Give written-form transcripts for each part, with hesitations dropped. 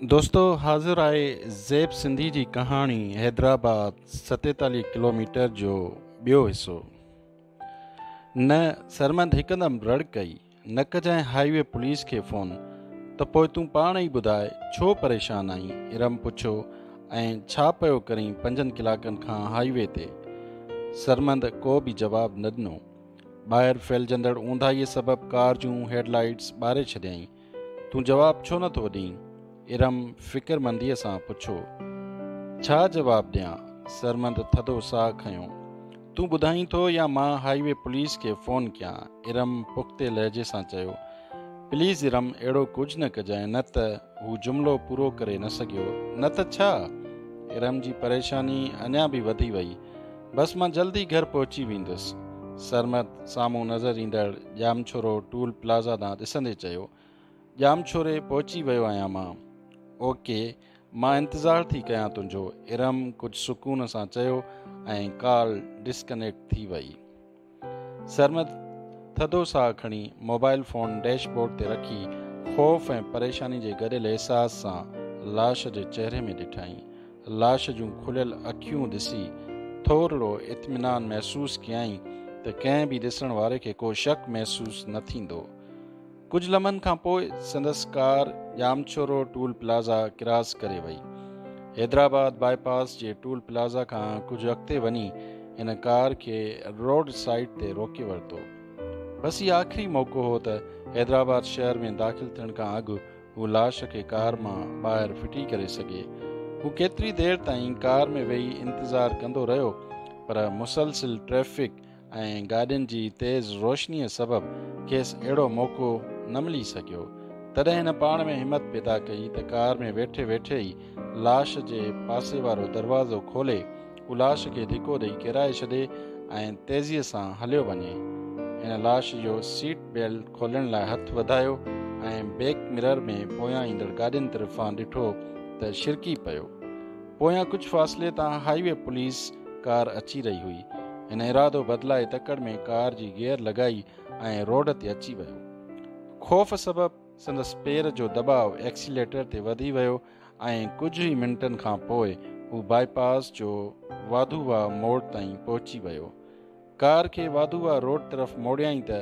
دوستو حاضر آهي زيب سنڌي جي ڪهاڻي حيدرآباد 47 ڪلوميٽر جو ٻيو حصو. نه سرمد هڪدم رڙ ڪئي، نه ڪجانء هائي وي پوليس کي فون. ته پوء تون پاڻ ئي ٻڌاء ڇو پريشان آهين؟ ارم پڇيو، ۽ ڇا پيو ڪرين پنجن ڪلاڪن کان هائي وي تي؟ سرمد ڪو به جواب نه ڏنو. ٻاهر ڦهلجندڙ اونداهيء سبب ڪار جون هيڊ لائيٽس ٻاري ڇڏيائين. تون جواب ڇو نه ٿو ڏين؟ ارم فڪرمنديء سان پڇيو. ڇا جواب ڏيان؟ سرمد ٿڌو ساهه کنيو. تون ٻڌائين ٿو يا مان هائي وي پوليس کي فون ڪيان؟ ارم پختي لهجي سان چيو. پليز ارم اهڙو ڪجهه نه ڪجانء نه ته. هو جملو پورو ڪري نه سگهيو. نه ته ڇا؟ ارم جي پريشاني اڃا به وڌي وئي. بس مان جلدي گهر پهچي ويندس. سرمد سامهون نظر ايندڙ ڄامشورو ٽول پلازا ڏانهن ڏسندي چيو. ڄامشوري پهچي ويو آهيان مان. اوڪي، مان انتظار ٿي ڪيان تنهنجو. ارم ڪجهه سڪون سان چيو ۽ ڪال ڊسڪنيڪٽ ٿي وئي. سرمد ٿڌو ساهه کڻي موبائل فون ڊيش بورڊ تي رکي خوف ۽ پريشاني جي گڏيل احساس سان لاش جي چهري ۾ ڏٺائين. لاش جون کليل اکيون ڏسي ٿورڙو اطمينان محسوس ڪيائين ته ڪنهن به ڏسڻ واري کي ڪو شڪ محسوس نه ٿيندو. ڪجهه لمحن کان پوء سندس ڪار ڄامشورو ٽول پلازا ڪراس ڪري وئي. حيدرآباد باء پاس جي ٽول پلازا کان ڪجهه اڳتي وڃي هن ڪار کي روڊ سائيڊ تي روڪي ورتو. بس هي آخري موقعو هو ته حيدرآباد شهر ۾ داخل ٿيڻ کان اڳ هو لاش کي ڪار مان ٻاهر ڦٽي ڪري سگهي. هو ڪيتري دير تائين ڪار ۾ ويهي انتظار ڪندو رهيو پر مسلسل ٽريفڪ ۽ گاڏين جي تيز روشنيء سبب کيس اهڙو موقعو نه ملي سگهيو. تڏهن هن پاڻ ۾ همت پيدا ڪئي ته ڪار ۾ ويٺي ويٺي ئي لاش جي پاسي وارو دروازو کولي هو لاش کي ڌڪو ڏئي ڪيرائي ڇڏي ۽ تيزيء سان هليو وڃي. هن لاش جو سيٽ بيلٽ کولڻ لاء هٿ وڌايو ۽ بيڪ مرر ۾ پويان ايندڙ گاڏين طرفان ڏٺو ته شرڪي پيو. پويان ڪجهه فاصلي تان هائي وي پوليس ڪار اچي رهي هئي. هن ارادو بدلائي تڪڙ ۾ ڪار جي گيئر لڳائي ۽ روڊ تي اچي ويو. خوف سبب سندس پير جو دٻاء ايڪسيليٽر تي وڌي ويو ۽ ڪجهه ئي منٽن کان پوء هو باء پاس جو واڌو واهه موڙ تائين پهچي ويو. ڪار کي واڌو واهه روڊ طرف موڙيائين ته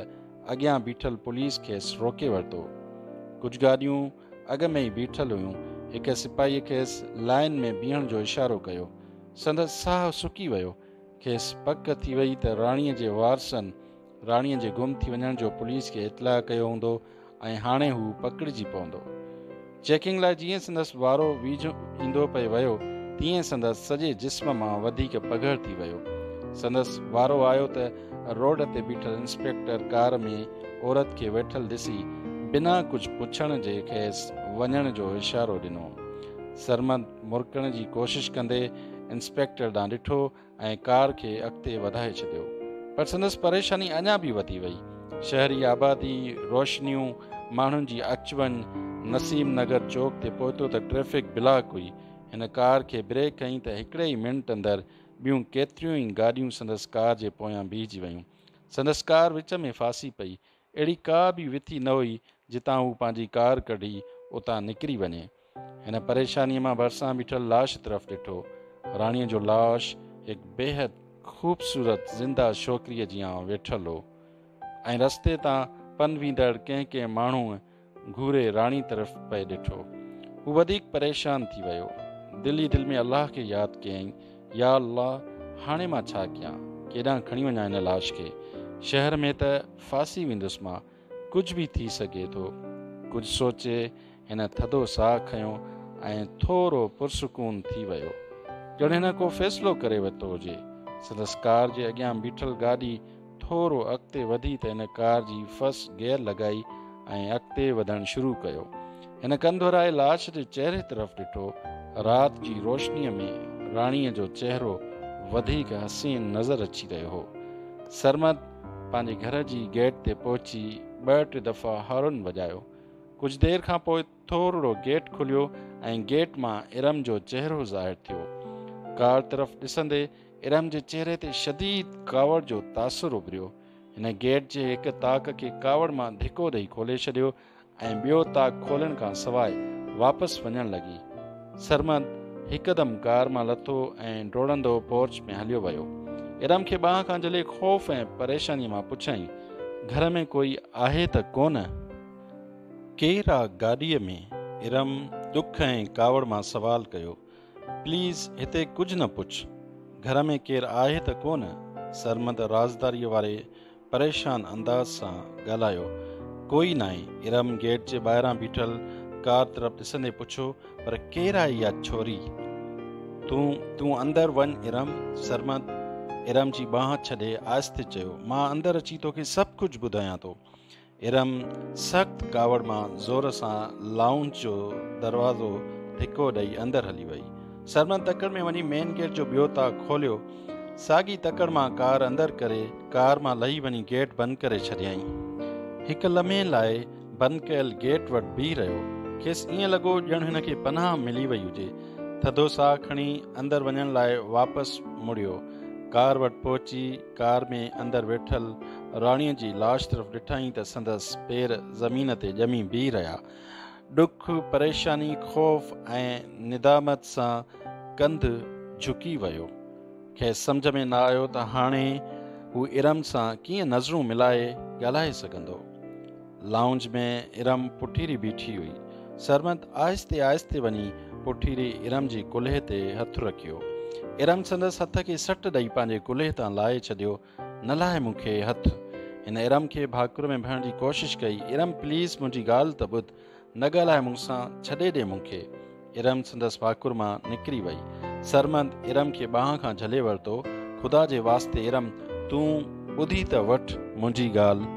اڳيان بيٺل پوليس کيس روڪي ورتو. ڪجهه گاڏيون اڳ ۾ ئي بيٺل هيون. هڪ سپاهيء کيس لائين ۾ بيهڻ جو اشارو ڪيو. سندس ساهه سڪي ويو. کيس پڪ ٿي وئي ته راڻيء جي وارثن راڻيء جي گم ٿي وڃڻ جو پوليس کي اطلاع ڪيو هوندو ۽ هاڻي هو پڪڙجي پوندو. چيڪنگ لاء جيئن سندس وارو ويجهو ايندو پئي ويو، تيئن سندس سڄي جسم مان وڌيڪ پگهر ٿي ويو. سندس وارو آيو ته روڊ تي بيٺل انسپيڪٽر ڪار ۾ عورت کي ويٺل ڏسي بنا ڪجهه پڇڻ جي کيس وڃڻ جو اشارو ڏنو. سرمد مرڪڻ جي ڪوشش ڪندي انسپيڪٽر ڏانهن ڏٺو ۽ ڪار کي اڳتي وڌائي ڇڏيو. پر سندس پريشاني اڃا به وڌي وئي. شهري آبادي، روشنيون، ماڻهن جي اچ وڃ، نسيم نگر چوڪ تي پهتو ته ٽريفڪ بلاڪ هئي. هن ڪار کي بريڪ هنئي ته هڪڙي ئي منٽ اندر ٻيون ڪيتريون ئي گاڏيون سندس ڪار جي پويان بيهجي ويون. سندس ڪار وچ ۾ ڦاسي پئي. اهڙي ڪا به وٿي نه هئي جتان هو پنهنجي ڪار ڪڍي اتان نڪري وڃي. هن پريشانيء مان ڀرسان بيٺل لاش طرف ڏٺو. راڻيء جو لاش هڪ بيحد خوبصورت زنده ڇوڪريء جيان ويٺل هو ۽ رستي تان پنڌ ويندڙ ڪنهن ڪنهن ماڻهوء گهوري راڻي طرف پئي ڏٺو. هو وڌيڪ پريشان ٿي ويو. دل ئي دل ۾ الله کي ياد ڪيائين، يا الله! هاڻي مان ڇا ڪيان؟ ڪيڏانهن کڻي وڃان هن لاش کي؟ شهر ۾ ته ڦاسي ويندس مان. ڪجهه به ٿي سگهي ٿو. ڪجهه سوچي هن ٿڌو ساهه کنيو ۽ ٿورو پرسڪون ٿي ويو. ڄڻ هن ڪو فيصلو ڪري ورتو هجي. سندس ڪار جي اڳيان بيٺل گاڏي ٿورو اڳتي وڌي ته هن ڪار جي فرسٽ گيئر لڳائي ۽ اڳتي وڌڻ شروع ڪيو. هن ڪنڌ ورائي لاش جي چهري طرف ڏٺو. رات جي روشنيء ۾ راڻيء جو چهرو وڌيڪ حسين نظر اچي رهيو هو. سرمد پنهنجي گهر جي گيٽ تي پهچي ٻه ٽي دفعا هارن وڄايو. ڪجهه دير کان پوء ٿورڙو گيٽ کليو ۽ گيٽ مان ارم جو چهرو ظاهر ٿيو. ڪار طرف ڏسندي ارم جي چهري تي شديد ڪاوڙ جو تاثر اڀريو. هن گيٽ جي هڪ طاق کي ڪاوڙ مان ڌڪو ڏئي کولي ڇڏيو ۽ ٻيو طاق کولڻ کان سواء واپس وڃڻ لڳي. سرمد هڪدم ڪار مان لٿو ۽ ڊوڙندو پورچ ۾ هليو ويو. ارم کي ٻانهن کان جهلي خوف ۽ پريشانيء مان پڇيائين، گهر ۾ ڪوئي آهي ته ڪونه؟ ڪير آ گاڏيء ۾؟ ارم ڏک ۽ ڪاوڙ مان سوال ڪيو. پليز هتي ڪجهه نه پڇ. گهر ۾ ڪير آهي ته ڪونه؟ سرمد رازداريء واري پريشان انداز سان ڳالهايو. ڪوئي ناهي. ارم گيٽ جي ٻاهران بيٺل ڪار طرف ڏسندي پڇيو، پر ڪير آهي اها ڇوري؟ تون، تون اندر وڃ ارم. سرمد ارم جي ٻانهن ڇڏي آهستي چيو، مان اندر اچي توکي سڀ ڪجهه ٻڌايان ٿو. ارم سخت ڪاوڙ مان زور سان لائونج جو دروازو ڌڪو ڏئي اندر هلي وئي. سرمد تڪڙ ۾ وڃي مين گيٽ جو ٻيو تاڪ کوليو. ساڳي تڪڙ مان ڪار اندر ڪري ڪار مان لهي وڃي گيٽ بند ڪري ڇڏيائين. هڪ لمحي لاء بند ڪيل گيٽ وٽ بيهي رهيو. کيس ائين لڳو ڄڻ هن کي پناهه ملي وئي هجي. ٿڌو ساهه کڻي اندر وڃڻ لاء واپس مڙيو. ڪار وٽ پهچي ڪار ۾ اندر ويٺل راڻيء جي لاش طرف ڏٺائين ته سندس پير زمين تي ڄمي بيهي رهيا. ڏک، پريشاني، خوف ۽ ندامت سان ڪنڌ جهڪي ويو. کيس سمجهه ۾ نه آيو ته هاڻي هو ارم سان ڪيئن نظرون ملائي ڳالهائي سگهندو. لائونج ۾ ارم پٺيري بيٺي هئي. سرمد آهستي آهستي وڃي پٺيري ارم جي ڪلهي تي هٿ رکيو. ارم سندس هٿ کي سٽ ڏئي پنهنجي ڪلهي تان لاهي ڇڏيو. نه لاهه مون کي هٿ. هن ارم کي ڀاڪر ۾ ڀرڻ جي ڪوشش ڪئي. ارم پليز منهنجي ڳالهه ته ٻڌ. نه ڳالهاء مون سان، ڇڏي ڏي مون کي. ارم سندس ڀاڪر مان نڪري وئي. سرمد ارم کي ٻانهن کان جهلي ورتو. خدا جي واسطي ارم، تون ٻڌي ته وٺ منهنجي ڳالهه.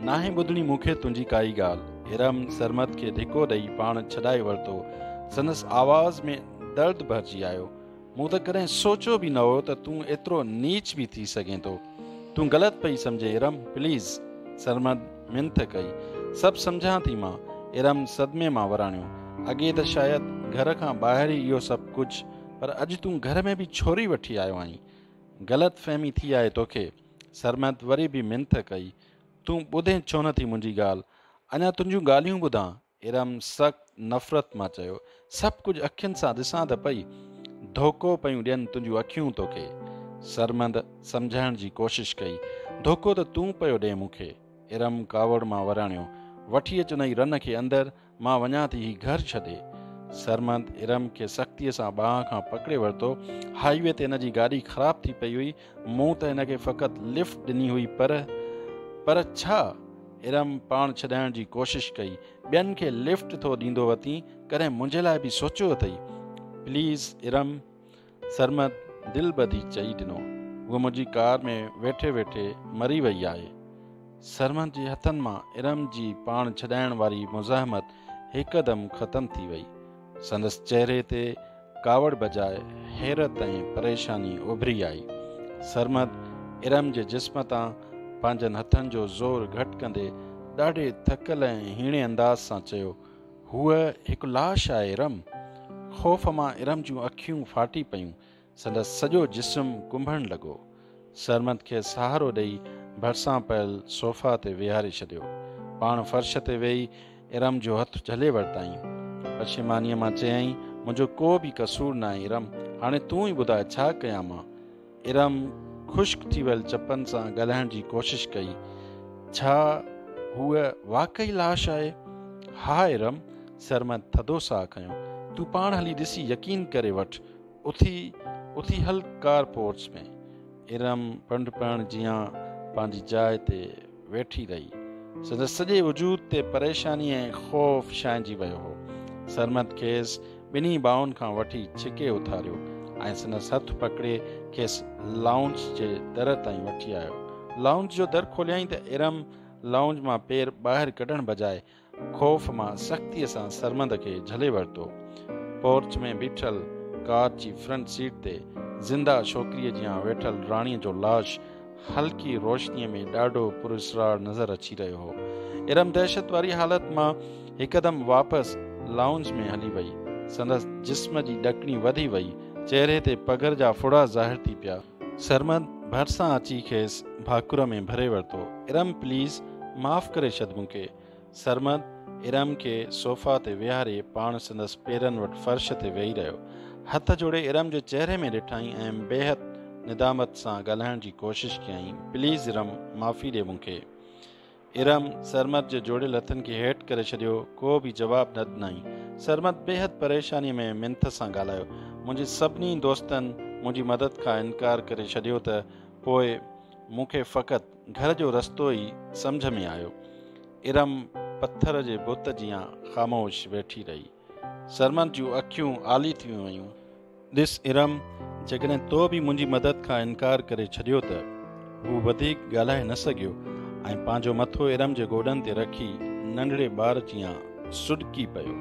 ناهي ٻڌڻي مون کي تنهنجي ڪائي ڳالهه. ارم سرمد کي ڌڪو ڏئي پاڻ ڇڏائي ورتو. سندس آواز ۾ درد ڀرجي آيو. مون ته ڪڏهن سوچيو به نه هو ته تون ايترو نيچ به ٿي سگهين ٿو. تون غلط پئي سمجهين ارم، پليز. سرمد منٿ ڪئي. سڀ سمجهان ٿي مان. ارم صدمي مان وراڻيو. اڳي ته شايد گهر کان ٻاهر ئي اهو سڀ ڪجهه، پر اڄ تون گهر ۾ به ڇوري وٺي آيو آهين. غلط فهمي ٿي آهي توکي. سرمد وري به منٿ ڪئي. تون ٻڌين ڇو نه ٿي منهنجي ڳالهه؟ اڃا تنهنجون ڳالهيون ٻڌان. ارم سخت نفرت مان چيو، سڀ ڪجهه اکين سان ڏسان ته پئي، ڌوڪو پيون ڏين تنهنجون اکيون توکي. سرمد سمجهائڻ جي ڪوشش ڪئي، ڌوڪو ته تون پيو ڏين مون کي. ارم ڪاوڙ مان وراڻيو، وٺي اچ انهي رن کي اندر، مان وڃان ٿي هي گهر ڇڏي. سرمد ارم کي سختيء سان ٻانهن کان پڪڙي ورتو، هائي وي تي هن جي گاڏي خراب ٿي پئي هئي، مون ته هن کي فقط لفٽ ڏني هئي پر. پر ڇا؟ ارم پاڻ ڇڏائڻ جي ڪوشش ڪئي، ٻين کي لفٽ ٿو ڏيندو وتين، ڪڏهن منهنجي لاء به سوچيو اٿئي؟ پليز ارم! سرمد دل ٻڌي چئي ڏنو، هوء منهنجي ڪار ۾ ويٺي ويٺي مري وئي آهي. سرمد جي هٿن مان ارم جي پاڻ ڇڏائڻ واري مزاحمت هڪدم ختم ٿي وئي. سندس چهري تي ڪاوڙ بجاء حيرت ۽ پريشاني اڀري آئي. سرمد ارم جي جسم تان پنهنجن هٿن جو زور گهٽ ڪندي ڏاڍي ٿڪل ۽ هيڻي انداز سان چيو، هوء هڪ لاش آهي ارم! خوف مان ارم جون اکيون ڦاٽي پيون. سندس سڄو جسم ڪنبڻ لڳو. سرمد کيس سهارو ڏئي ڀرسان پيل صوفا تي ويهاري ڇڏيو. پاڻ فرش تي ويهي ارم جو هٿ جهلي ورتائين. پشيمانيء مان چيائين، منهنجو ڪو به قصور ناهي ارم، هاڻي تون ئي ٻڌاء ڇا ڪيان مان؟ ارم خشڪ ٿي ويل چپن سان ڳالهائڻ جي ڪوشش ڪئي، ڇا هوء واقعي لاش آهي؟ ها ارم، سرمد ٿڌو ساهه کنيو، تون پاڻ هلي ڏسي يقين ڪري وٺ. اٿي اٿي هل ڪار پورچ ۾. ارم پنڊپهڻ جيان پنهنجي جاء تي ويٺي رهي. سندس سڄي وجود تي پريشاني ۽ خوف ڇانئجي ويو هو. سرمد کيس ٻنهي ٻانهن کان وٺي ڇڪي اٿاريو ۽ سندس هٿ پڪڙي کيس لائونج جي در تائين وٺي آيو. لائونج جو در کوليائين ته ارم لائونج مان پير ٻاهر ڪڍڻ بجاء خوف مان سختيء سان سرمد کي جهلي ورتو. پورچ ۾ بيٺل ڪار جي فرنٽ سيٽ تي زنده ڇوڪريء جيان ويٺل راڻيء جو لاش هلڪي روشنيء ۾ ڏاڍو پراسرار نظر اچي رهيو هو. ارم دهشت واري حالت مان هڪدم واپس لائونج ۾ هلي وئي. سندس جسم جي ڏڪڻي وڌي وئي. چهري تي پگهر جا ڦڙا ظاهر ٿي پيا. سرمد ڀرسان اچي کيس ڀاڪر ۾ ڀري ورتو. ارم پليز معاف ڪري ڇڏ مون کي. سرمد ارم کي صوفا تي ويهاري پاڻ سندس پيرن وٽ فرش تي ويهي رهيو. هٿ جوڙي ارم جي چهري ۾ ڏٺائين ۽ بيحد ندامت سان ڳالهائڻ جي ڪوشش ڪيائين، پليز ارم، معافي ڏي مون کي. ارم سرمد جي جوڙيل هٿن کي هيٺ ڪري ڇڏيو، ڪو به جواب نه ڏنائين. سرمد بيحد پريشانيء ۾ منٿ سان ڳالهايو، منهنجي سڀني دوستن منهنجي مدد کان انڪار ڪري ڇڏيو ته پوء مون کي فقط گهر جو رستو ئي سمجهه ۾ آيو. ارم پٿر جي بت جيان خاموش ويٺي رهي. سرمد جون اکيون آلي ٿي ويون. ڏس ارم، جيڪڏهن تو به منهنجي مدد کان انڪار ڪري ڇڏيو ته. هو وڌيڪ ڳالهائي نه سگهيو ۽ پنهنجو مٿو ارم جي گوڏن تي رکي ننڍڙي ٻار جيان سڏڪي پيو.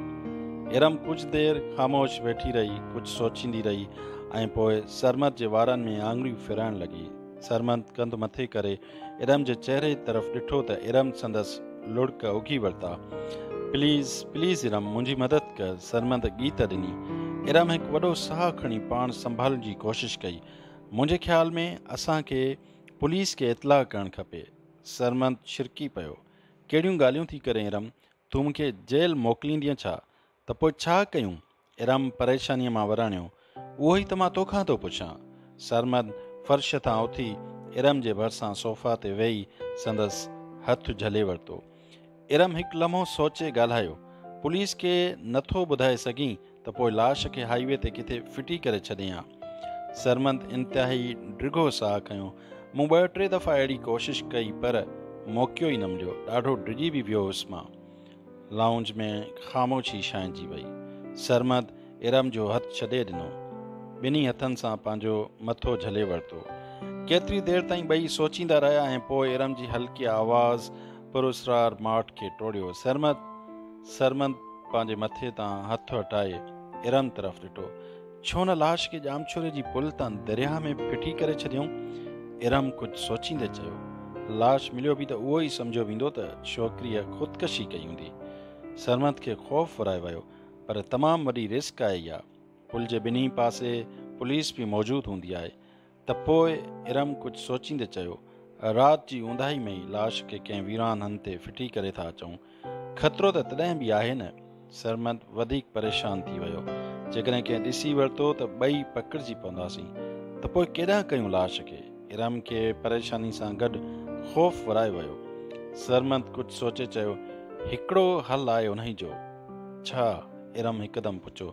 ارم ڪجهه دير خاموش ويٺي رهي، ڪجهه سوچيندي رهي ۽ پوء سرمد جي وارن ۾ آڱريون ڦيرائڻ لڳي. سرمد ڪنڌ مٿي ڪري ارم جي چهري طرف ڏٺو ته ارم سندس لڙڪ اگهي ورتا. پليز، پليز ارم، منهنجي مدد ڪر. سرمد ڳيت ڏني. ارم هڪ وڏو ساهه کڻي پاڻ سنڀالڻ جي ڪوشش ڪئي. منهنجي خيال ۾ اسان کي پوليس کي اطلاع ڪرڻ کپي. سرمد ڇرڪي پيو. ڪهڙيون ڳالهيون ٿي ڪرين ارم، تون مون کي جيل موڪليندينء ڇا؟ ته پوء ڇا ڪيون؟ ارم پريشانيء مان وراڻيو، اهو ئي ته مان توکان ٿو پڇان. سرمد فرش تان اٿي ارم جي ڀرسان صوفا تي ويهي سندس هٿ جهلي ورتو. ارم هڪ لمحو سوچي ڳالهايو، پوليس کي نه ٿو ٻڌائي سگهين ته پوء لاش کي هائي وي تي ڪٿي ڦٽي ڪري ڇڏين ها. سرمد انتهائي ڊگهو ساهه کنيو، مون ٻه ٽي دفعا اهڙي ڪوشش ڪئي پر موقعو ئي نه مليو، ڏاڍو ڊڄي به ويو هيس مان. لائونج ۾ خاموشي ڇانئجي وئي. سرمد ارم جو هٿ ڇڏي ڏنو. ٻنهي هٿن سان پنهنجو مٿو جهلي ورتو. ڪيتري دير تائين ٻئي سوچيندا رهيا ۽ پوء ارم جي هلڪي آواز پراسرار ماٺ کي ٽوڙيو. سرمد! سرمد پنهنجي مٿي تان هٿ هٽائي ارم طرف ڏٺو. ڇو نه لاش کي ڄامشوري جي پل تان درياهه ۾ ڦٽي ڪري ڇڏيون؟ ارم ڪجهه سوچيندي چيو. لاش مليو به ته اهو ئي سمجهيو ويندو ته ڇوڪريء خودڪشي ڪئي هوندي. سرمد کي خوف ورائي ويو، پر تمام وڏي رسڪ آهي اها. پل جي ٻنهي پاسي پوليس به موجود هوندي آهي. ته پوء ارم ڪجهه سوچيندي چيو، رات جي اونداهي ۾ ئي لاش کي ڪنهن ويران هنڌ تي ڦٽي ڪري ٿا اچون. خطرو ته تڏهن به آهي نه؟ سرمد وڌيڪ پريشان ٿي ويو. جيڪڏهن ڪنهن ڏسي ورتو ته ٻئي پڪڙجي پونداسين. ته پوء ڪيڏانهن ڪيون لاش کي؟ ارم کي پريشاني سان گڏ خوف ورائي ويو. سرمد ڪجهه سوچي چيو، هڪڙو حل آهي انهي جو. ڇا؟ ارم هڪدم پڇيو.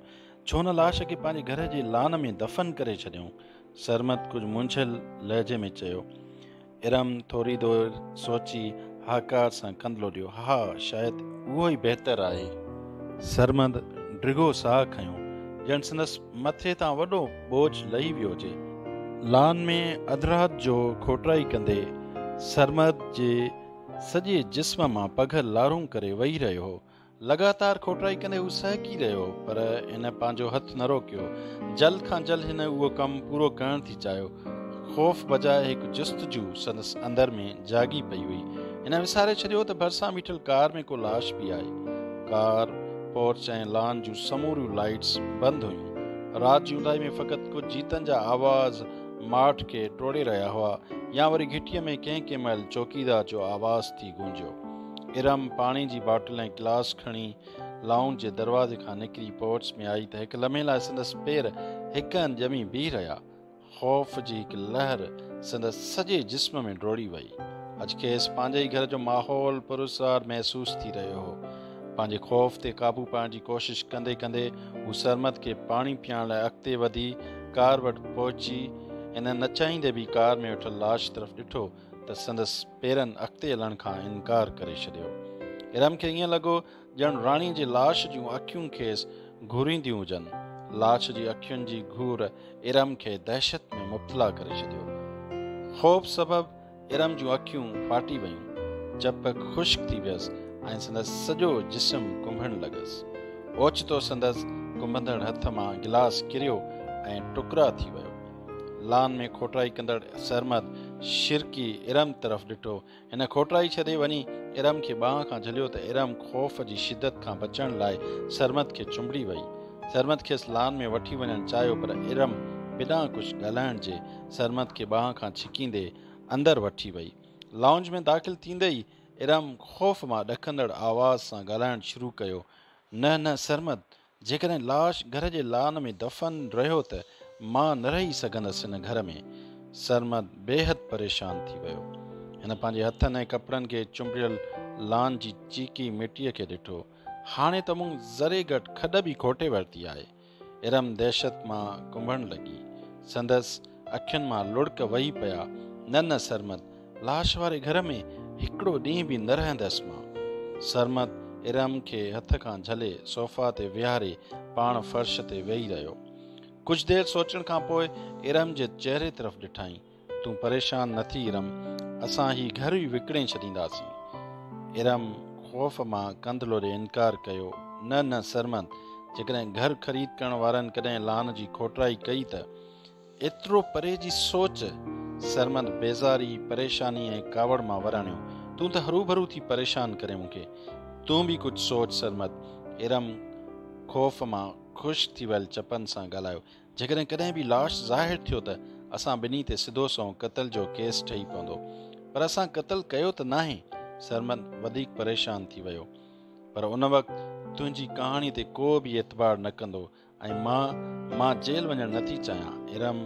ڇو نه لاش کي پنهنجي گهر جي لان ۾ دفن ڪري ڇڏيون؟ سرمد ڪجهه منجهيل لهجي ۾ چيو. ارم ٿوري دير سوچي هاڪار سان ڪنڌ لوڏيو. ها، شايد اهو ئي بهتر آهي. سرمد ڊگهو ساهه کنيو، ڄڻ سندس مٿي تان وڏو ٻوجهه لهي ويو هجي. لان ۾ اڌ رات جو کوٽرائي ڪندي سرمد جي سڄي جسم مان پگهر لارون ڪري وهي رهيو هو. لڳاتار کوٽرائي ڪندي هو سهڪي رهيو هو، پر هن پنهنجو هٿ نه روڪيو. جلد کان جلد هن اهو ڪم پورو ڪرڻ ٿي چاهيو. خوف بجاء هڪ جستجو سندس اندر ۾ جاڳي پئي هئي. هن وساري ڇڏيو ته ڀرسان بيٺل ڪار ۾ ڪو لاش به آهي. ڪار، پورچ ۽ لان جون سموريون لائيٽس بند هيون. رات جي اونداهي ۾ فقط ڪجهه جيتن جا آواز ماٺ کي ٽوڙي رهيا هئا يا وري گهٽيء ۾ ڪنهن ڪنهن مهل چوڪيدار جو آواز ٿي گونجيو. ارم پاڻي جي باٽل ۽ گلاس کڻي لائونج جي دروازي کان نڪري پورچ ۾ آئي ته هڪ لمحي لاء سندس پير هڪ هنڌ ڄمي بيهي رهيا. خوف جي هڪ لهر سندس سڄي جسم ۾ ڊوڙي وئي. اڄ کيس پنهنجي ئي گهر جو ماحول پراسرار محسوس ٿي رهيو هو. پنهنجي خوف تي قابو پائڻ جي ڪوشش ڪندي ڪندي هو سرمد کي پاڻي پيارڻ لاء اڳتي وڌي ڪار وٽ پهچي. هن نه چاهيندي به ڪار ۾ ويٺل لاش طرف ڏٺو ته سندس پيرن اڳتي هلڻ کان انڪار ڪري ڇڏيو. ارم کي ائين لڳو ڄڻ راڻي جي لاش جون اکيون کيس گهورينديون هجن. لاش جي اکين جي گهور ارم کي دهشت ۾ مبتلا ڪري ڇڏيو. خوف سبب ارم جون اکيون ڦاٽي ويون، چپ خشڪ ٿي ويس ۽ سندس سڄو جسم ڪنبڻ لڳس. اوچتو سندس ڪنبندڙ هٿ مان گلاس ڪريو ۽ ٽڪرا ٿي ويو. لان ۾ کوٽرائي ڪندڙ سرمد شرڪي ارم طرف ڏٺو. هن کوٽرائي ڇڏي وڃي ارم کي ٻانهن کان جهليو ته ارم خوف جي شدت کان بچڻ لاء سرمد کي چنبڙي وئي. سرمد کيس لان ۾ وٺي وڃڻ چاهيو پر ارم بنا ڪجهه ڳالهائڻ جي سرمد کي ٻانهن کان ڇڪيندي اندر وٺي وئي. لائونج ۾ داخل ٿيندي ئي ارم خوف مان ڏڪندڙ آواز سان ڳالهائڻ شروع ڪيو، نه نه سرمد، جيڪڏهن لاش گهر جي لان ۾ دفن رهيو ته مان نه رهي سگهندس هن گهر ۾. سرمد بيحد پريشان ٿي ويو. هن پنهنجي هٿن ۽ ڪپڙن کي چنبڙيل لان جي چيڪي مٽيء کي ڏٺو. هاڻي ته مون ذري گهٽ کڏ به کوٽي ورتي آهي. ارم دهشت مان ڪنبڻ لڳي. سندس اکين مان لڙڪ وهي پيا. نه نه سرمد، لاش واري گهر ۾ هڪڙو ڏينهن به نه رهندس مان. سرمد ارم کي هٿ کان جهلي صوفا تي ويهاري پاڻ فرش تي ويهي رهيو. ڪجهه دير سوچڻ کان پوء ارم جي چهري طرف ڏٺائين. تون پريشان نه ٿي ارم، اسان هي گهر ئي وڪڻي ڇڏينداسين. ارم خوف مان ڪنڌ لوڏي انڪار ڪيو، نه نه سرمد، جيڪڏهن گهر خريد ڪرڻ وارن ڪڏهن لان جي کوٽرائي ڪئي ته. ايترو پري جي سوچ! سرمد بيزاري، پريشاني ۽ ڪاوڙ مان وراڻيو، تون ته هروڀرو ٿي پريشان ڪرين مون کي. تون به ڪجهه سوچ سرمد. ارم خوف مان خشڪ ٿي ويل چپن سان ڳالهايو، جيڪڏهن ڪڏهن به لاش ظاهر ٿيو ته اسان ٻنهي تي سڌو سنئون قتل جو ڪيس ٺهي پوندو. پر اسان قتل ڪيو ته ناهي. سرمد وڌيڪ پريشان ٿي ويو. پر ان وقت تنهنجي ڪهاڻي تي ڪو به اعتبار نه ڪندو ۽ مان، مان جيل وڃڻ نٿي چاهيان. ارم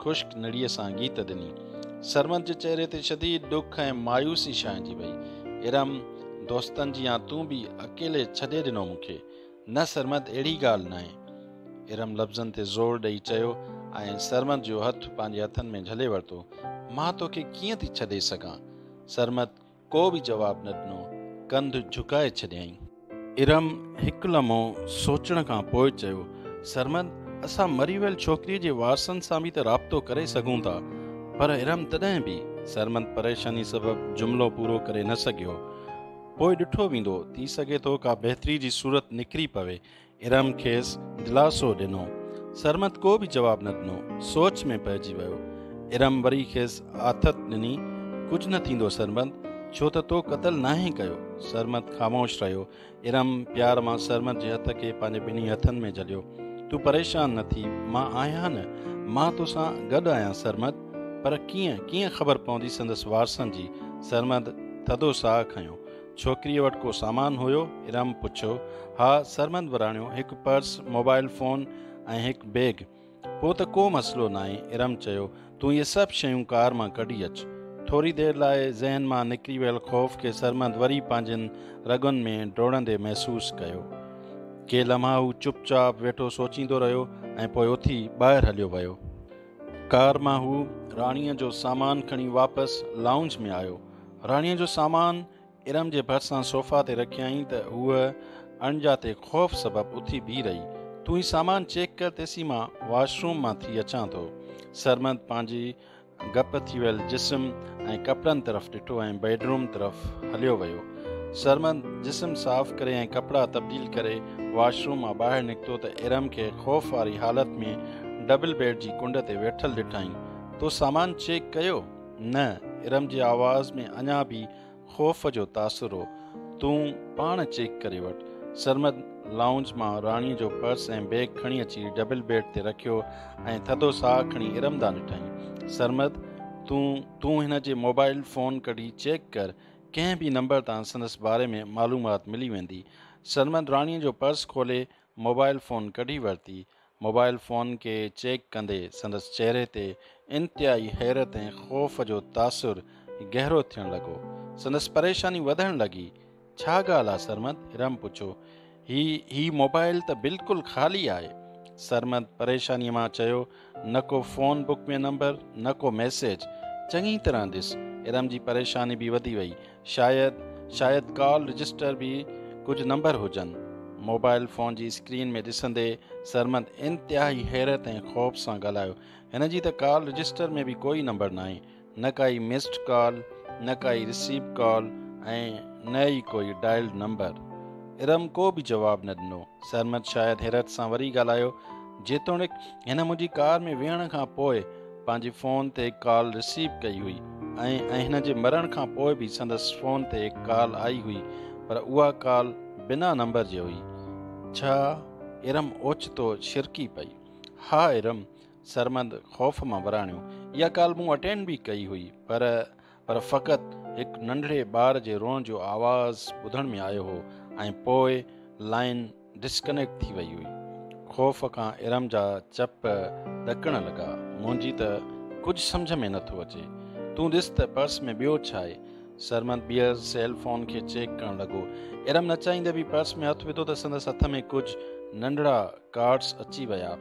خشڪ نڙيء سان ڳيت ڏني. سرمد جي چهري تي شديد ڏک ۽ مايوسي ڇانئجي وئي. ارم، دوستن جيان تون به اڪيلي ڇڏي ڏنو مون کي. نه سرمد اهڙي ڳالهه ناهي. ارم لفظن تي زور ڏئي چيو ۽ سرمد جو هٿ پنهنجي هٿن ۾ جهلي ورتو. مان توکي ڪيئن ٿي ڇڏي سگهان؟ سرمد ڪو به جواب نه ڏنو، ڪنڌ جهڪائي ڇڏيائين. ارم هڪ لمحو سوچڻ کان پوء چيو، سرمد اسان مري ويل ڇوڪريء جي وارثن سان به ته رابطو ڪري سگهون ٿا. پر ارم تڏهن به. سرمد پريشاني سبب جملو پورو ڪري نه سگهيو. پوء ڏٺو ويندو، ٿي سگهي ٿو ڪا بهتري جي صورت نڪري پوي. ارم کيس دلاسو ڏنو. سرمد ڪو به جواب نه ڏنو، سوچ ۾ پئجي ويو. ارم وري کيس آٿت ڏني، ڪجهه نه ٿيندو سرمد، ڇو ته تو قتل ناهي ڪيو. سرمد خاموش رهيو. ارم پيار مان سرمد جي هٿ کي پنهنجي ٻنهي هٿن ۾ جهليو. تون پريشان نه ٿي، مان آهيان نه، مان توسان گڏ آهيان سرمد. پر ڪيئن، ڪيئن خبر پوندي سندس وارثن جي؟ سرمد ٿڌو ساهه کنيو. ڇوڪريء وٽ ڪو سامان هيو؟ ارم پڇيو. ها، سرمد وراڻيو، هڪ پرس، موبائل فون ۽ هڪ بيگ. پوء ته ڪو مسئلو ناهي، ارم چيو، تون اهي سڀ شيون ڪار مان ڪڍي اچ. ٿوري دير لاء ذهن مان نڪري ويل خوف کي سرمد وري پنهنجين رڳن ۾ ڊوڙندي محسوس ڪيو. ڪي لمحا هو چپ چاپ ويٺو سوچيندو رهيو ۽ پوء اٿي ٻاهر هليو ويو. ڪار مان هو راڻيء جو سامان کڻي واپس لائونج ۾ آيو. راڻيء جو سامان ارم جي ڀرسان صوفا تي رکيائين ته هوء اڻڄاتي خوف سبب اٿي بيهي رهي. تون هي سامان چيڪ ڪر تيسين مان واش روم مان ٿي اچان ٿو. سرمد پنهنجي گپ ٿي ويل جسم ۽ ڪپڙن طرف ڏٺو ۽ بيڊروم طرف هليو ويو. سرمد جسم صاف ڪري ۽ ڪپڙا تبديل ڪري واش روم مان ٻاهر نڪتو ته ارم کي خوف واري حالت ۾ ڊبل بيڊ جي ڪنڊ تي ويٺل ڏٺائين. تو سامان چيڪ ڪيو؟ نه، ارم جي آواز ۾ اڃا به خوف جو تاثر هو. تون پاڻ چيڪ ڪري وٺ. سرمد لائونج مان راڻيء جو پرس ۽ بيگ کڻي اچي ڊبل بيڊ تي رکيو ۽ ٿڌو ساهه کڻي ارم ڏانهن ڏٺائين. سرمد، تون، تون هن جي موبائل فون ڪڍي چيڪ ڪر، ڪنهن به نمبر تان سندس باري ۾ معلومات ملي ويندي. سرمد راڻيء جو پرس کولي موبائل فون ڪڍي ورتي. موبائل فون کي چيڪ ڪندي سندس چهري تي انتهائي حيرت ۽ خوف جو تاثر گهرو ٿيڻ لڳو. سندس پريشاني وڌڻ لڳي. ڇا ڳالهه آ سرمد؟ ارم پڇيو. هي هي موبائل ته بلڪل خالي آهي. سرمد پريشانيء مان چيو. نه ڪو فون بڪ ۾ نمبر، نه ڪو ميسيج. چڱي طرح ڏس. ارم جي پريشاني به وڌي وئي. شايد شايد ڪال رجسٽر به ڪجهه نمبر هجن. موبائل فون جي اسڪرين ۾ ڏسندي سرمد انتهائي حيرت ۽ خوف سان ڳالهايو، هن جي ته ڪال رجسٽر ۾ به ڪوئي نمبر ناهي، نه ڪائي مسڊ ڪال، نه ڪائي رسيو ڪال ۽ نه ئي ڪوئي ڊائلڊ نمبر. ارم ڪو به جواب نه ڏنو. سرمد شايد حيرت سان وري ڳالهايو، جيتوڻيڪ هن منهنجي ڪار ۾ ويهڻ کان پوء پنهنجي فون تي هڪ ڪال رسيو ڪئي هئي ۽ ۽ هن جي مرڻ کان پوء به سندس فون تي هڪ ڪال آئي هئي پر اها ڪال بنا نمبر جي هئي. ڇا؟ ارم اوچتو ڇرڪي پئي. ها ارم! سرمد خوف مان وراڻيو. اها ڪال مون اٽينڊ به ڪئي هئي پر پر فقط هڪ ننڍڙي ٻار جي روئڻ جو آواز ٻڌڻ ۾ آيو هو ۽ پوء لائين ڊسڪنيڪٽ ٿي وئي هئي. خوف کان ارم جا چپ ڏڪڻ لڳا. منهنجي ته ڪجهه سمجهه ۾ نٿو اچي. تون ڏس ته پرس ۾ ٻيو ڇا آهي؟ سرمد ٻيهر سيل فون کي چيڪ ڪرڻ لڳو. ارم نه چاهيندي به پرس ۾ هٿ وڌو ته سندس هٿ ۾ ڪجهه ننڍڙا ڪارڊس اچي ويا.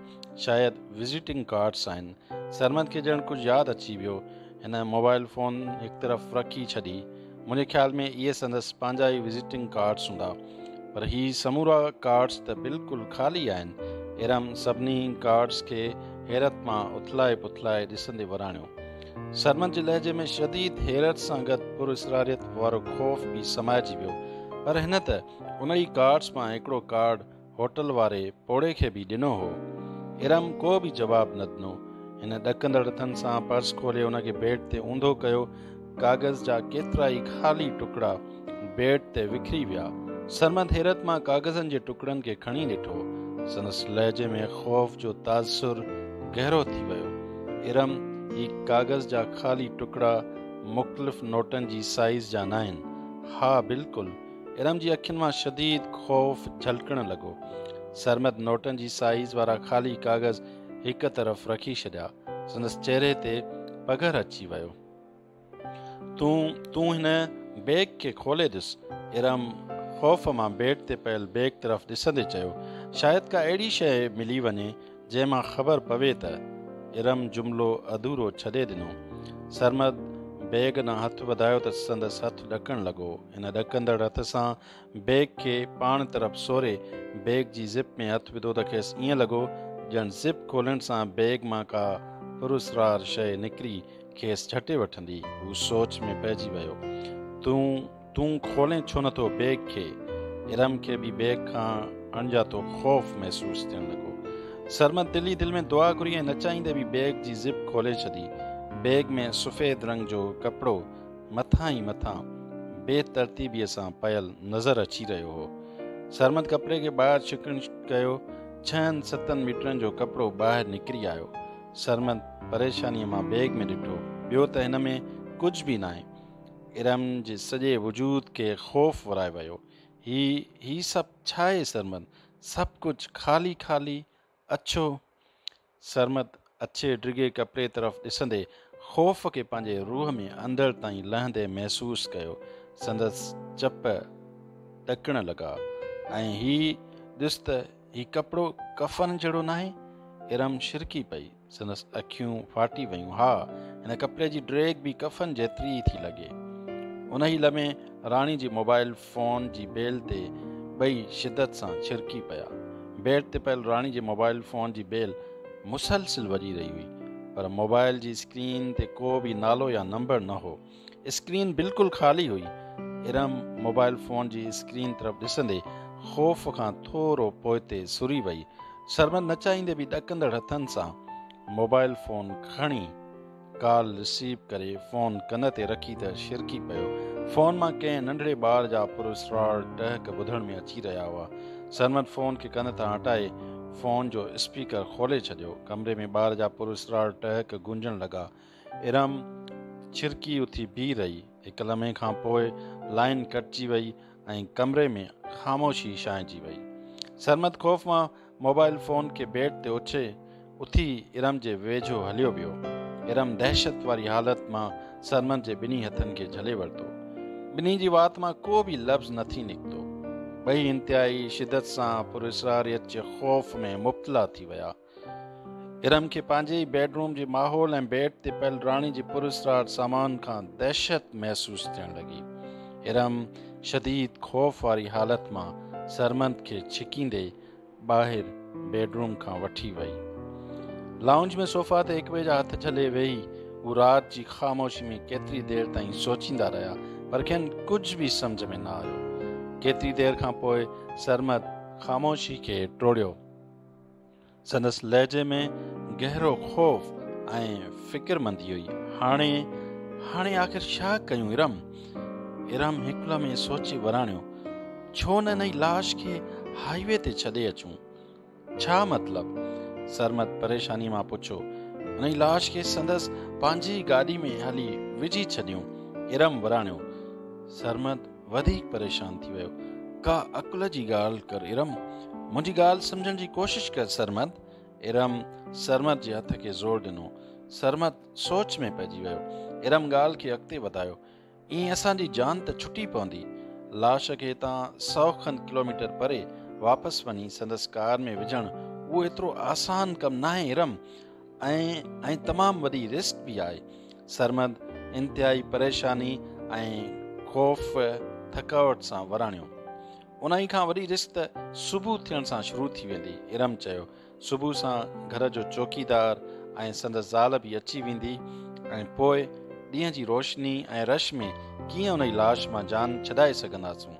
شايد وزيٽنگ ڪارڊس آهن. سرمد کي ڄڻ ڪجهه ياد اچي ويو. هن موبائل فون هڪ طرف رکي ڇڏي. منهنجي خيال ۾ اهي سندس پنهنجا ئي وزيٽنگ ڪارڊس هوندا. پر هي سمورا ڪارڊس ته بلڪل خالي آهن. ارم سڀني ڪارڊس کي حيرت مان اٿلائي پٿلائي ڏسندي وراڻيو. سرمد جي لهجي ۾ شديد حيرت سان گڏ پراسراريت وارو خوف به سمائجي ويو. پر هن ته ان ئي ڪارڊس مان هڪڙو ڪارڊ هوٽل واري پوڙهي کي به ڏنو هو. ارم ڪو به جواب نه ڏنو. هن ڏڪندڙ هٿن سان پرس کولي ان کي بيڊ تي اونڌو ڪيو. ڪاغذ جا ڪيترائي خالي ٽڪڙا بيڊ تي وکري ويا. سرمد حيرت مان ڪاغذن جي ٽڪڙن کي کڻي ڏٺو. سندس لهجي ۾ خوف جو تاثر گهرو ٿي ويو. ارم، هي ڪاغذ جا خالي ٽڪڙا مختلف نوٽن جي سائيز جا ناهن. ها بلڪل. ارم جي اکين مان شديد خوف جهلڪڻ لڳو. سرمد نوٽن جي سائيز وارا خالي ڪاغذ هڪ طرف رکي ڇڏيا. سندس چهري تي پگهر اچي ويو. تون، تون هن بيگ کي کولي ڏس. ارم خوف مان بيڊ تي پيل بيگ طرف ڏسندي چيو. شايد ڪا اهڙي شيء ملي وڃي جنهن مان خبر پوي ته. ارم جملو اڌورو ڇڏي ڏنو. سرمد بيگ ڏانهن هٿ وڌايو ته سندس هٿ ڏڪڻ لڳو. هن ڏڪندڙ هٿ سان بيگ کي پاڻ طرف سوري بيگ جي زپ ۾ هٿ وڌو ته کيس ائين لڳو ڄڻ زپ کولڻ سان بيگ مان ڪا پراسرار شيء نڪري کيس جهٽي وٺندي. هو سوچ ۾ پئجي ويو. تون، تون کولين ڇو نٿو بيگ کي؟ ارم کي به بيگ کان اڻڄاتو خوف محسوس ٿيڻ لڳو. سرمد دل ئي دل ۾ دعا گهري ۽ نه چاهيندي به بيگ جي زپ کولي ڇڏي. بيگ ۾ سفيد رنگ جو ڪپڙو مٿان ئي مٿان بي ترتيبيء سان پيل نظر اچي رهيو هو. سرمد ڪپڙي کي ٻاهر ڇڪڻ ڪيو. ڇهن ستن ميٽرن جو ڪپڙو ٻاهر نڪري آيو. سرمد پريشانيء مان بيگ ۾ ڏٺو، ٻيو ته هن ۾ ڪجهه به ناهي. ارم جي سڄي وجود کي خوف ورائي ويو. هي، هي سڀ ڇاهي سرمد؟ سڀ ڪجهه خالي خالي، اڇو. سرمد اڇي ڊگهي ڪپڙي طرف ڏسندي خوف کي پنهنجي روح ۾ اندر تائين لهندي محسوس ڪيو. سندس چپ ڏڪڻ لڳا ۽ هي ڏس ته هي ڪپڙو ڪفن جهڙو ناهي؟ ارم ڇرڪي پئي. سندس اکيون ڦاٽي ويون. ها، هن ڪپڙي جي ڊيگهه به ڪفن جيتري ئي ٿي لڳي. انهي لمحي راڻي جي موبائل فون جي بيل تي ٻئي شدت سان ڇرڪي پيا. بيڊ تي پيل راڻي جي موبائل فون جي بيل مسلسل وڄي رهي هئي، پر موبائل جي اسڪرين تي ڪو به نالو يا نمبر نه هو. اسڪرين بلڪل خالي هئي. ارم موبائل فون جي اسڪرين طرف ڏسندي خوف کان ٿورو پوئتي سري وئي. سرمد نه چاهيندي به ڏڪندڙ هٿن سان موبائل فون کڻي ڪال رسيو ڪري فون ڪن تي رکي ته ڇرڪي پيو. فون مان ڪنهن ننڍڙي ٻار جا پراسرار ٽهڪ ٻڌڻ ۾ اچي رهيا هئا. سرمد فون کي ڪن تان هٽائي فون جو اسپيڪر کولي ڇڏيو. ڪمري ۾ ٻار جا پراسرار ٽهڪ گونجڻ لڳا. ارم ڇرڪي اٿي بيهي رهي. هڪ لمحي کان پوء لائين ڪٽجي وئي ۽ ڪمري ۾ خاموشي ڇانئجي وئي. سرمد خوف مان موبائل فون کي بيڊ تي اڇي اٿي ارم جي ويجهو هليو ويو. ارم دهشت واري حالت مان سرمد جي ٻنهي هٿن کي جهلي ورتو. ٻنهي جي وات مان ڪو به لفظ نه ٿي نڪتو. ٻئي انتهائي شدت سان پراسراريت جي خوف ۾ مبتلا ٿي ويا. ارم کي پنهنجي ئي بيڊ روم جي ماحول ۽ بيڊ تي پيل راڻي جي پراسرار سامان کان دهشت محسوس ٿيڻ لڳي. ارم شديد خوف واري حالت مان سرمد کي ڇڪيندي ٻاهر بيڊ روم کان وٺي وئي. لائونج ۾ صوفا تي هڪٻئي جا هٿ جهلي ويهي هو رات جي خاموشي ۾ ڪيتري دير تائين سوچيندا رهيا پر کين ڪجهه به سمجهه ۾ نه آيو. ڪيتري دير کان پوء سرمد خاموشي کي ٽوڙيو. سندس لهجي ۾ گهرو خوف ۽ فڪرمندي هئي. هاڻي، هاڻي آخر ڇا ڪيون ارم؟ ارم هڪ لمحي سوچي وراڻيو، ڇو نه انهي لاش کي هائي وي تي ڇڏي اچون؟ ڇا مطلب؟ سرمد پريشاني مان پڇيو. انهي لاش کي سندس پنهنجي ئي گاڏي ۾ هلي وجهي ڇڏيون. ارم وراڻيو. سرمد وڌيڪ پريشان ٿي ويو. ڪا عقل جي ڳالهه ڪر ارم. منهنجي ڳالهه سمجهڻ جي ڪوشش ڪر سرمد. ارم سرمد جي هٿ کي زور ڏنو. سرمد سوچ ۾ پئجي ويو. ارم ڳالهه کي اڳتي وڌايو. ائين اسان جي جان ته ڇٽي پوندي. لاش کي هتان سئو کن ڪلوميٽر پري واپس وڃي سندس ڪار ۾ وجهڻ اهو ايترو آسان ڪم ناهي ارم ۽ ۽ تمام وڏي رسڪ به آهي. سرمد انتهائي پريشاني ۽ خوف ٿڪاوٽ سان وراڻيو. انهي کان وڏي رسڪ ته صبح ٿيڻ سان شروع ٿي ويندي. ارم چيو. صبح سان گهر جو چوڪيدار ۽ سندس زال به اچي ويندي ۽ پوء ڏينهن جي روشني ۽ رش ۾ ڪيئن انهي لاش مان جان ڇڏائي سگهنداسون.